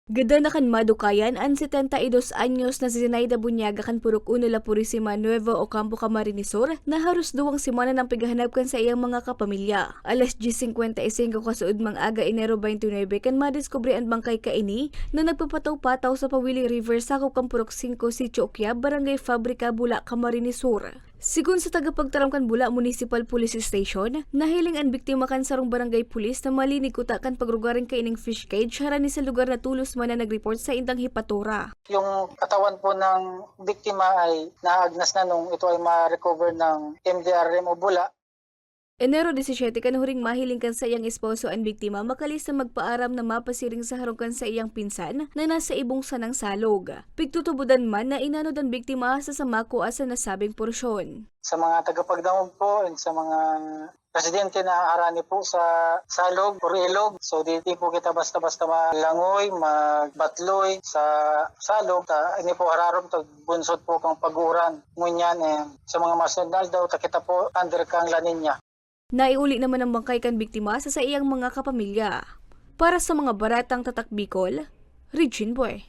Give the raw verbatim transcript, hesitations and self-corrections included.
Gadan na kan madukayan an setenta y dos anyos na si Zenaida Bunyaga kan Purok Uno, La Purisima, Nuevo Ocampo, Camarines Sur, na haros duwang semana nang pighahanap kan saiyang mga kapamilya. Alas dyes singkwenta y singko kasuodmang aga, Enero twenty-nine, kan madiskubre an bangkay kaini na nagpapataw-pataw sa Pawili River, sakop kan Purok Singko, Sitio Ukyab, Barangay Fabrica, Bula, Camarines Sur. Sigon sa tagapagtaram kan Bula Municipal Police Station, nahiling an biktima kan sarong barangay pulis na malinig kuta kan pagrugaring kaining fish cage harani sa lugar na tolos man na nag-report sa indang hepatura. Yung katawan po ng biktima ay naagnas na nung ito ay ma-recover ng M D R M o Bula. Enero disisete, kan huring mahiling kan saiyang esposo an biktima, makalihis na magpaaram na mapasiring sa harong kan saiyang pinsan na nasa ibong sanang salog. Pigtutubodan man na inanod an biktima sa sama kua sa nasabing porsyon. Sa mga tagapagdangog po and sa mga residente na harani po sa salog or ilog, so di, di po kita basta-basta malangoy, magbatloy sa salog. Ta, ini po hararom ta bunsod po kang pag-uuran. Ngunyan, eh, sa mga masunod na aldaw, ta kita po under kang La Niña. Naiuli naman ang bangkay kan biktima sa saiyang mga kapamilya. Para sa mga baratang Tatak Bicol, Regine Boy.